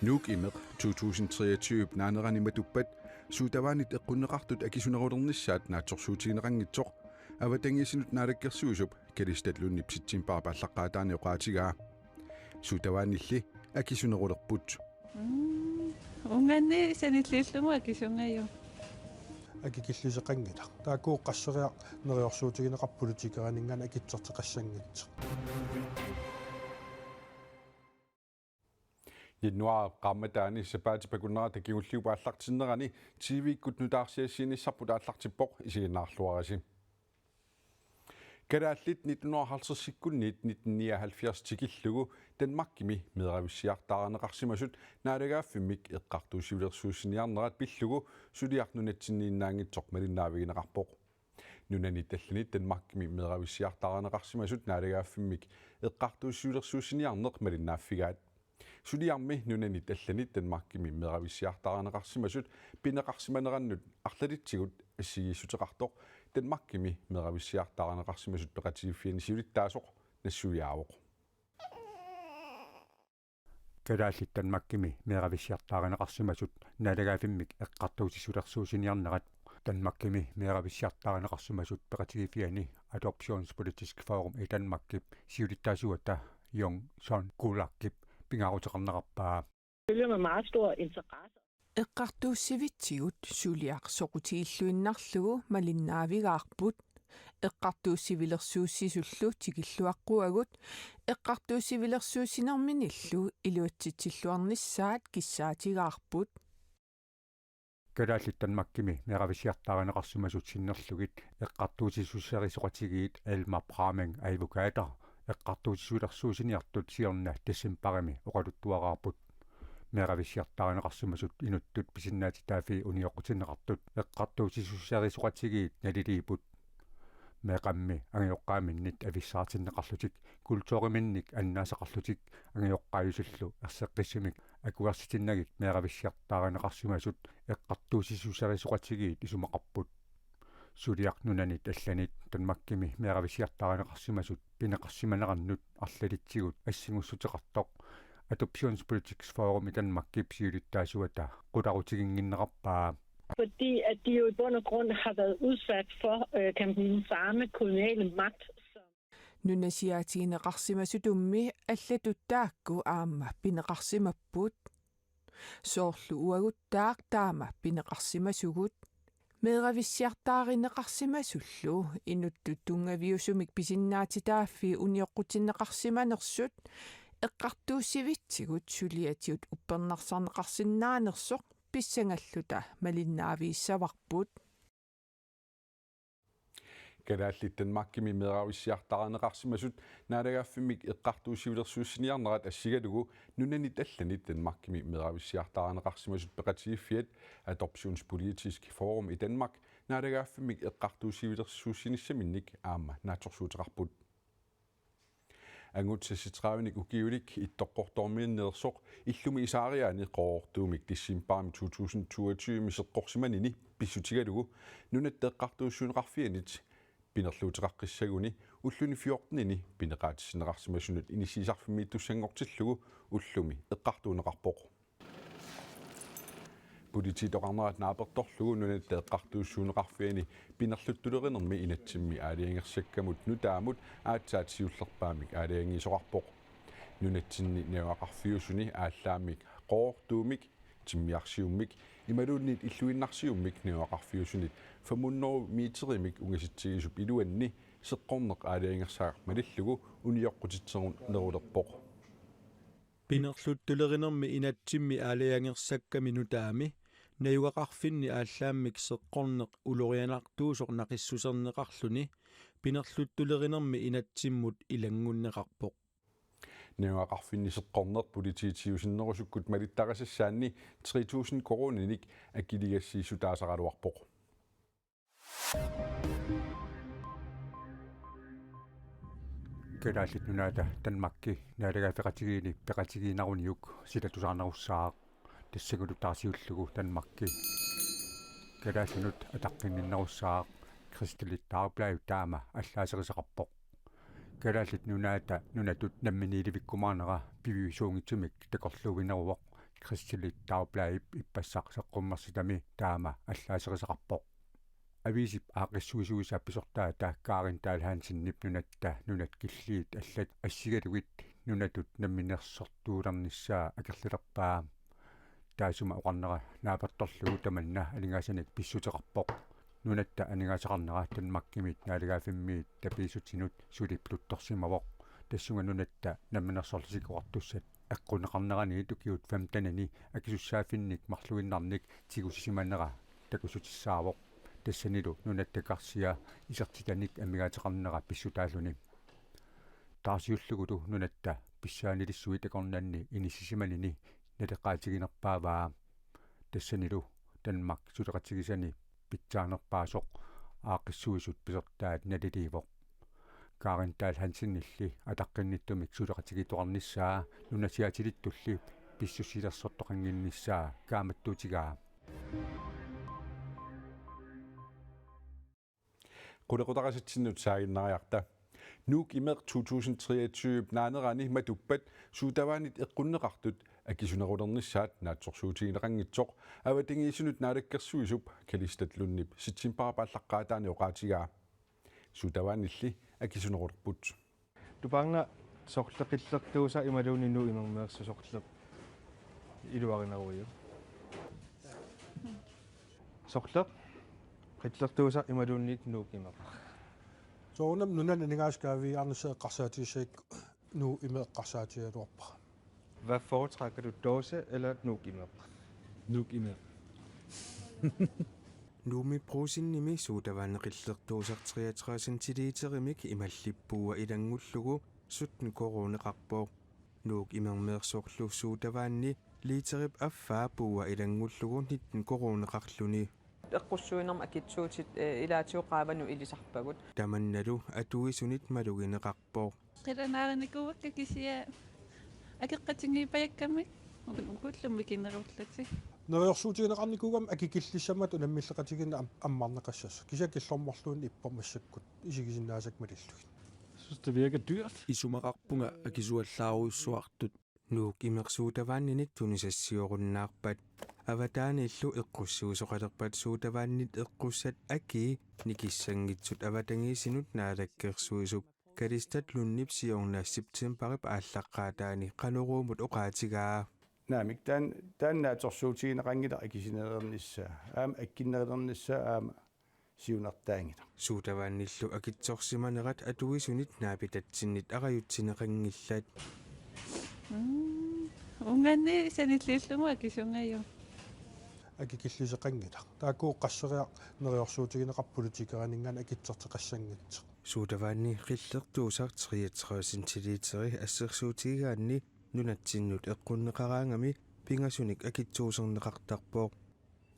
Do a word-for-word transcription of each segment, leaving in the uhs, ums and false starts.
Nuuk Imeq to tusind treogtyve naanerani matuppat suutavaanit eqqunneqartut akisunerulernissaat naatsorsuutigineqanngitsoq avatangiisinut naalakkersuisup Kalistat Lundip septembarip aallaqqaataani oqaatigaa. Suutavaanilli akisunerulerput. Mm, unganni sanilliullugu akisungajoq. Akikilliseqanngilaq. Taakku qasseriarlugit neriorsuutigineqarput politikerininngaanniit akitsorteqassanngitsoq. Januaarip qaammataani sapaatip akunnerata kingulliup aallartinnerani T V-kkut nutaarsiassiinissarput aallartippoq, isiginnaarluarisi. Kalaallit nitten halvtredsikkunniit nitten nioghalvfjerds tikillugu Danmarkimi meeravissiartaarineqarsimasut naalagaaffimmik eqqartuussivilersuussiniarnerat pillugu suliaq nunatsinniinnaanngitsoq malinnaavigineqarpoq. Nunanit allanit Danmarkimi meeravissiartaarineqarsimasut naalagaaffimmik eqqartuussivilersuussiniarneq malinnaaffigaat. Suliarmi nunanit allanit Danmarkimi meeravissiartaarineqarsimasut pineqarsimanerannut arlalitsigut assigiissuteqartoq Danmarkimi meeravissiartaarineqarsimasut peqatigiiffianni siulittaasoq nassuiaavoq. Kalaallit Danmarkimi meeravissiartaarineqarsimasut naalagaaffimmik eqqartuussivilersuussiniarnerat Danmarkimi meeravissiartaarineqarsimasut peqatigiiffianni Adoptionspolitisk Forum i Danmarkip siulittaasuata Jung Son Kullakip pingaaruteqarnerarpaa. Følger med meget stor interesse. Eqqartuussivitsigut suliaq soqutigilluinnarlugu malinnaavigaarput. Eqqartuussivilersuussisullu tikilluaqquagut eqqartuussivilersuussinerminillu iluatsitsilluarnissaat kissaatigaarput. Kalaallit Danmarkimi meeravissiartaarineqarsimasut sinnerlugit eqqartuussissutissarisoqatigiit Elmar Bramming Advokater eqqartuussivilersuussiniartut siorna decembarimi oqaluttuaraarput. Meeravissiartaarineqarsimasut inuttut pisinnaatitaaffii unioqqutinneqartut eqqartuussissutissarisoqatigiit naliliipput. Meeqqammi angajoqqaaminnit avissaartinneqarlutik, kulturiminnik annaasaqarlutik angajoqqaajusullu erseqqissumik akuersitinnagit meeravissiartaarineqarsimasut eqqartuussissutissarisoqatigiit isumaqarput. Suliaq nunanit allanit Danmarkimi meeravissiartaarineqarsimasut pineqarsimanerannut arlalitsigut assinguussuteqartoq Adoptionspolitisk Forum i Danmarkip siulittaasuata qularutiginnginnerarpaa. Fordi at de jo i bund og grund har været udsat for, øh, kan man sige, den samme koloniale magt, som Nunasiaatigineqarsimasutummi allatut taakku aamma pineqarsimapput. Soorlu uaguttaaq taama pineqarsimasugut. Meeravissiartaarineqarsimasullu inuttut tunngaviusumik pisinnaatitaaffii unioqqutinneqarsimanersut eqqartuussivitsigut suliatigut uppernarsarneqarsinnaanersoq pissangalluta malinnaavigissavarput. Kalaallit Danmarkimi meeravissiartaarineqarsimasut naalagaaffimmik eqqartuussivilersuussiniarnerat assigalugu nunanit allanit Danmarkimi meeravissiartaarineqarsimasut peqatigiiffiat Adoptionspolitisk Forum i Danmark naalagaaffimmik eqqartuussivilersuussinissaminnik aamma naatsorsuuteqarput. Angut seksogtredive-nik ukiulik Ittoqqortoormiunneersoq illumi isaariaani Qooruumik decembarimi to tusind toogtyve seqqorsimanini pissutigalugu Nunatta Eqqartuussisoqarfianit pinerluuteqaqqissaguni ulluni fjortenini pineqaatissinneqarsimasunut inissiisarfimmiittussanngortillugu ullumi eqqartuunneqarpoq. Politiit oqarnerat naapertorlugu Nunatta Eqqartuussisoqarfiani pinerluttulerinermi inatsimmi aalajangersakkamut nutaamut aatsaat siullerpaamik aalajangiisoqarpoq. Nunatsinni najugaqarfiusuni aallaammik Qooruumik, Timmiarsiummik imaluunniit Illuinnarsiummik najugaqarfiusunit fem hundrede meterimik ungasitsigisup iluanni seqqorneq aalajangersaaq malillugu unioqqutitserunerulerpoq. Pinerluttulerinermi inatsimmi aalajangersakkami nutaami najugaqarfinni aallaammik seqqorneq ulorianartuusoq naqissuserneqarluni pinerluttulerinermi inatsimmut ilanngunneqarpoq. Najugaqarfinni seqqorneq politiit siusinnerusukkut malittarisassaanni tre tusind koruuninik akiligassiissutaasaraluarpoq. Kalaallit Nunaata Danmarki naalagaaffeqatigiinni peqatigiinnaruniuk silatusaarnerussaaq. Tassagulu taarsiullugu Danmarki kalaallinut ataqqinninnerussaaq. Kristeligt Dagblad taama allaaserisaqarpoq. Kalaallit Nunaata nunatut namminiilivikkumaarnera piviusuunngitsumik takorluuineruvoq. Kristeligt Dagbladip ippassaq saqqummersitami taama allaaserisaqarpoq. Aviisip aaqqissuisuisa pisortaata Karin Dahl Hansenip nunatta nunat killiit allat assigalugit nunatut namminersortuulernissaa akerlilerpaa. Taassuma oqarnera naapertorlugu tamanna aningaasanik pissuteqarpoq. Nunatta aningaasaqarnera Danmarkimit naalagaaffimmiit tapiissutinut suli piluttorsimavoq. Tassunga nunatta namminersorlutik oqartussat eqqunneqarnerani ukiut femtenini akisussaaffinnik marluinnarnik tigusisimanera takussutissaavoq. Tassanilu nunatta karsia isertitanik amigaateqarnera pissutaalluni. Taarsiullugulu nunatta pissaanilissuit akornanni inissisimanini naleqaatiginerpaavaa. Tassanilu Danmark suleqatigisani pitsaanerpaasoq aaqqissuisut pisortaat naliliivoq. Karin Dahl Hansenilli ataqqinnittumik suleqatigiittoqarnissaa nunasiaatilittulli pissusilersortoqannginnissaa kaammattuutigaa. Qulequtaqasatsinnut saaginnariarta. Nuuk Imeq to tusind treogtyve naanerani matuppat sodavandit eqqunneqartut akisunerulernissaat naatsorsuutigineqanngitsoq avatangiisinut naalakkersuisup Kalistat Lundip septembarip aallaqqaataani oqaatigaa. Sodavandilli akisunerulerput. Tupaarna sorleq qillertuusaq imaluunniit Nuuk Imermeersoq sorleq iluarineruiuk? Sorleq qillertuusaq imaluunniit Nuuk Imeq? Soorunami nunani aningaasat kaaviiaarnissaq eqqarsaatigissagikku Nuuk Imeq eqqarsaatigigaluarpara. Hvad foretrækker du, dåse eller Nuuk Imeq? Nuuk Imeq. Nuummi Brugsenimi sodavandi qillertuusaq treogtredive centiliterimik imallip puua ilanngullugu sytten koruuneqarpoq. Nuuk Imermeersorlu sodavandi literip affaa puua ilanngullugu nitten koruuneqarluni. Eqqussuinermut akitsuutit, eh, ilaatigut qaavanut ilisarpagut. Tamannalu atuisunit malugineqarpoq. Qilanaarinikuuakka kisianni akeqqatigiippajakkami ukun-, ukullumi kinerullutik. Neriorsuutigineqarnikuugami akikillissammat unammilleqatigiinneq am-, ammarneqassasoq. Kisianni killormorluunniit ippoq massakkut isigisinnaasakka malillugit. Jeg synes, det virker dyrt. Isumaqarpunga akisuallaarujussuartut. Nuuk Imeq sodavandinik tunisassiorunnaarpat. Avataaniillu eqqussuisoqalerpat sodavandit eqqussat akii nikissanngitsut avatangiisinut naalakkersuisup Kalistat Lundip siorna septembarip aallaqqaataani Qanoruumut oqaatigaa. Naamik, taan-, taanna naatsorsuutigineqanngilaq akisunerulernissaa. Aamma akkinnerulernissaa aamma siunertaanngilaq. Sodavandillu akitsorsimanerat atuisunit naapitatsinnit arajutsineqanngillat. Mm, uunga sanilliullugu akisungajoq. Akikilliseqanngilaq. Taakku qasseriarlugit neriorsuutigineqarput politikerininngaanniit akitsorteqassanngitsoq. Sodavandi qillertuusaq treogtredive centiliteri assersuutigigaanni nunatsinnut eqqunneqaraangami pingasunik akitsuuserneqartarpoq.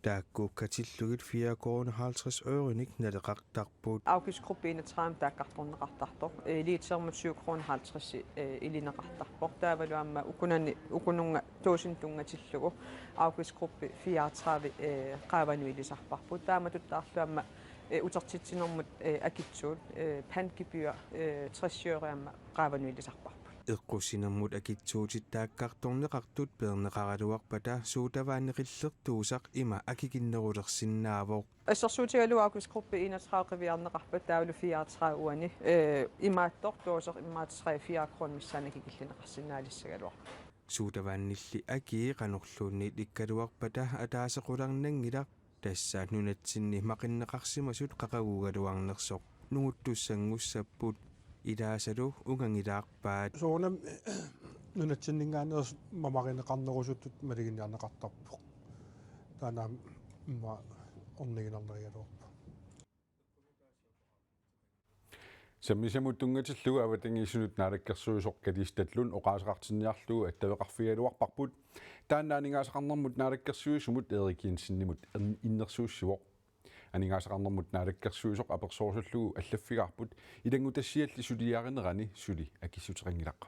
Taakku katillugit fire koruuni halvtreds ørenik naleqartarput. Afgiftsgruppe enogtredive taakkartorneqartartoq, eh, literimut syv koruuni halvtreds, eh, ilineqartarpoq. Taavalu aamma ukunani, ukununnga tusind tunngatillugu afgiftsgruppe fireogtredive, eh, qaavanut ilisarparput. Taamatuttaarlu aamma, eh, utertitsinermut, eh, akitsuut, eh, pandgebyr, eh, tres øre aamma qaavanut ilisarparput. Eqqussinermut akitsuutit taakkartorneqartut peerneqaraluarpata sodavandi qillertuusaq ima akikinnerulersinnaavoq. Assersuutigalugu afgiftsgruppe enogtredive qiviarneqarpat taavalu fireogtredive uani, eh, imaattoq dåse immaqa tre-fire koruunit missaanni akikillineqarsinnaalissagaluarpoq. Sodavandilli akii qanorluunniit ikkaluarpata ataaseq qularnanngilaq. Tassa nunatsinni maqinneqarsimasut qaqugugaluarnersoq nunguttussanngussapput, ilaasalu ungangilaarpaat. Soorunami nunatsinninngaanneersut mamarineqarnerusutut maluginiarneqartarpoq. Taanna aamma orniginarnerigaluarpoq. Sammisamut tunngatillugu avatangiisinut naalakkersuisoq Kalistat Lund oqaaseqartinniarlugu attaveqarfigigaluarparput. Taanna aningaasaqarnermut naalakkersuisumut Erik Jensenimut in-, innersuussivoq. Aningaasaqarnermut naalakkersuisoq apersoorusullugu allaffigaarput ilanngutassialli suliarinerani suli akissuteqanngilaq.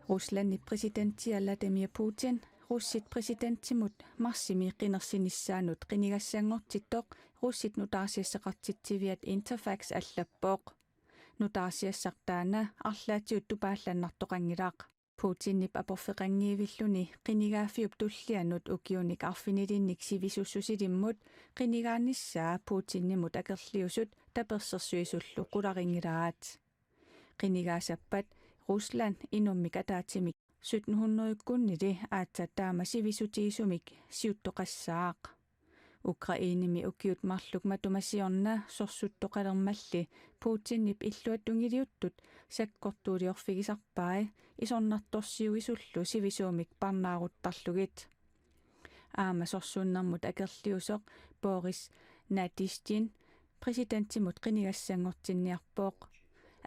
Ruslandip præsidentia Vladimir Putin russit præsidentimut marsimi qinersinissaanut qinigassanngortittoq russit nutaarsiassaqartitsiviat Interfax allappoq. Nutaarsiassaq taanna arlaatigut tupaallannartoqanngilaq. Putinip aporfeqanngivilluni qinigaaffiup tullianut ukiunik arfinilinnik sivisussusilimmut qinigaanissaa Putinimut akerliusut tapersersuisullu qularinngilaat. Qinigaassappat Rusland inummik ataatsimik sytten hundrede-kkunnili aatsaat taama sivisutigisumik siuttoqassaaq. Ukrainemi ukiut marluk matuma siorna sorsuttoqalermalli Putinip illuatungiliuttut sakkortuuliorfigisarpai isornartorsiuisullu sivisuumik parnaaruttarlugit. Aamma sorsunnermut akerliusoq Boris Nadezhdin præsidentimut qinigassanngortinniarpoq.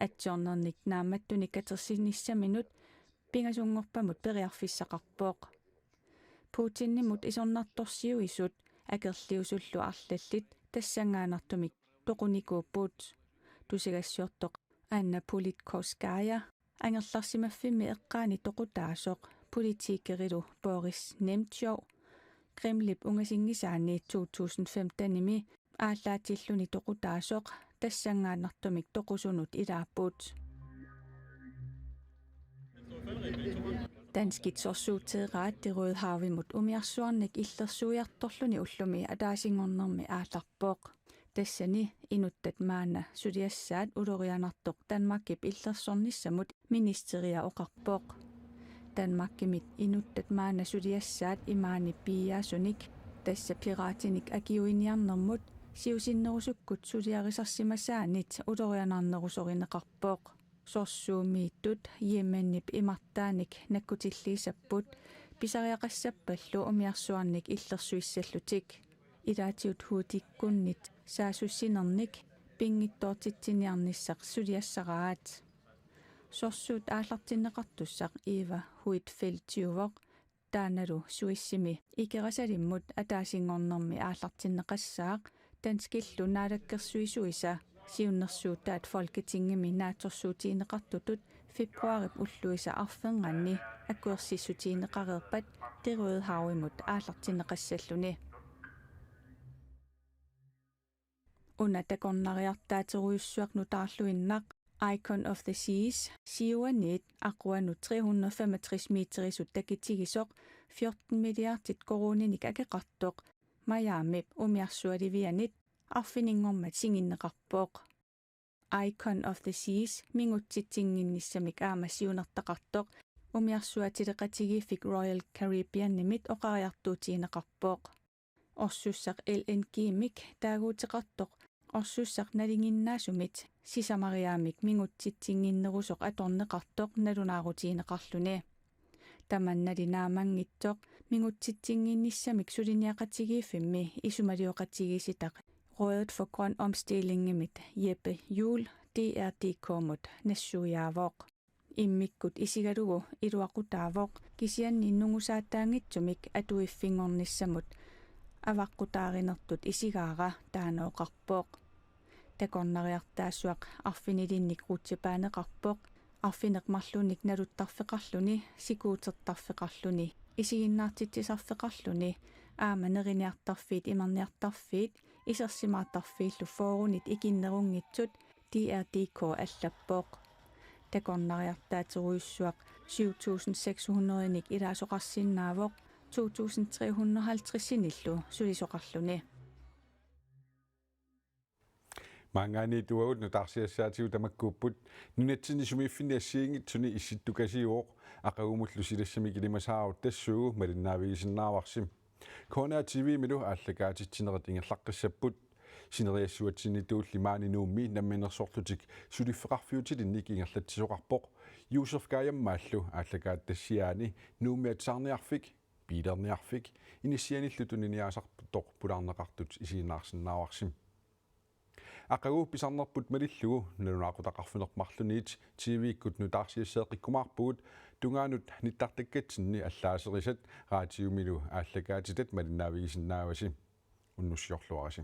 Atsiornernik naammattunik katersinissaminut pingasunngorpamut periarfissaqarpoq. Putinimut isornartorsiuisut akerliusullu arlallit tassanngaannartumik toqunikuupput. Tusagassiortoq Anna Politkovskaja angerlarsimaffimmi eqqaani toqutaasoq politikerilu Boris Nemtsov Kremlip ungasinngisaani to tusind femtenimi aallaatilluni toqutaasoq tassanngaannartumik toqusunut ilaapput. Danskit sorsuuteeraat Det Røde Havimut umiarsuarnik illersuiartorluni ullumi ataasinngornermi aallarpoq. Tassani inuttat maanna suliassaat ulorianartoq Danmarkip illersornissamut ministeria oqarpoq. Danmarkimit inuttat maanna suliassaat imaani piiaasunik, tassa piraatinik akiuiniarnermut siusinnerusukkut suliarisarsimasaanit ulorianarnerusorineqarpoq. Sorsuumiittut Yemenip imartaanik nakkutilliissapput pisariaqassappallu umiarsuarnik illersuissallutik. Ilaatigut Houthikkunnit saassussinernik pinngitsoortitsiniarnissaq suliassaraat. Sorsuut aallartinneqartussaq Eva Huitfeldt tyveq taannalu Suissimi Ikerasalimmut ataasinngornermi aallartinneqassaaq danskillu naalakkersuisuisa siunnersuutaat Folketingimi naatsorsuutigineqartutut februaarip ulluisa arfernanni akuersissutigineqareerpat Det Røde Havimut aallartinneqassalluni. Una takornariartaaterujussuaq nutaarluinnaq Icon of the Seas siuaniit aquanut tre hundrede femogtres meterisut takitigisoq fjorten milliardit koruuninik akeqartoq Miamip umiarsualivianit arfininngormat singinneqarpoq. Icon of the Seas mingutsitsinnginnissamik aamma siunertaqartoq umiarsuatileqatigiiffik Royal Caribbeanimit oqariartuutigineqarpoq. Orsussaq L N G-mik taaguuteqartoq orsussaq nalinginnaasumit sisamariaammik mingutsitsinnginnerusoq atorneqartoq nalunaarutigineqarluni. Tamannali naamanngitsoq mingutsitsinnginnissamik suliniaqatigiiffimmi isumalioqatigiissitaq Rådet for Grøn Omstillingimit Jeppe Juul D R D K-mut nassuiaavoq. Immikkut isigalugu iluaqutaavoq, kisianni nungusaataanngitsumik atuiffinngornissamut avaqqutaarinertut isigaara, taanna oqarpoq. Takornariartaasuaq arfinilinnik rutsjebaaneqarpoq, arfineq-marlunnik naluttarfeqarluni, sikuutertarfeqarluni, isiginnaartitsisarfeqarluni, aamma neriniartarfiit imerniartarfiit isersimaartarfiillu fyrrenit ikinnerunngitsut, D R D K allappoq. Takornariartaaterujussuaq syv tusind seks hundrede-nik ilaasoqarsinnaavoq to tusind tre hundrede halvtreds-inillu sulisoqarluni. Maanngaanniit uagut nutaarsiassaatigut tamakkuupput. Nunatsinni sumiiffinni assigiinngitsuni issittukasiuvoq, aqagumullu silassamik ilimasaarut tassuugu malinnaavigisinnaavarsi. K N R T V-milu aallakaatitsinerit ingerlaqqissapput. Sineriassuatsinni Tuulli maani Nuummi namminersorlutik suliffeqarfiutilinnik ingerlatsisoqarpoq. Josef Kajammaallu aallakaatitassiaani Nuummi atisarniarfik, biilerniarfik, inissianillu tuniniaasartoq pulaarneqartut isiginnaarsinnaavarsi. Aqagu pisarnerput malillugu nalunaaqutaqarfineq-marluniit T V-kkut nutaarsiasseeqqikkumaarpugut, tungaanut nittartakkatsinni allaaserisat raatiumilu aallakaatitat malinnaavigisinnaavasi. Unnussiorluarisi.